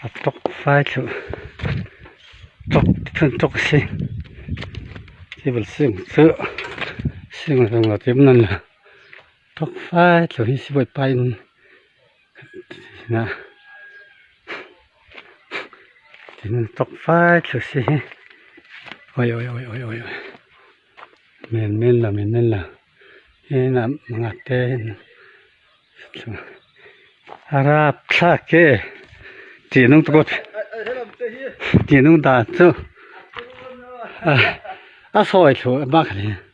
ອາ ຕົກຝ້າຍເຖາະ ຕົກເຖິງຕົກຊິ ຊິບໍ່ເຊິ່ງເສື້ອ ເຊິ່ງເຖິງລະເຕັມນັ້ນລະ ຕົກຝ້າຍເຖາະ ຊິບໍ່ໄປນະ ຕົກຝ້າຍເຖາະຊິ ໂອ້ຍ ໂອ້ຍ ແມ່ນ ແມ່ນລະ ແມ່ນ ແມ່ນລະ ເຫັນນະ ມັນງາແຕ່ ອາຣາພລາເກ ຈີນຸງຕະກຸດ ຈີນຸງຕາຕຸ ອາ ອາ ຊອຍໂຖ ມາກະນີ້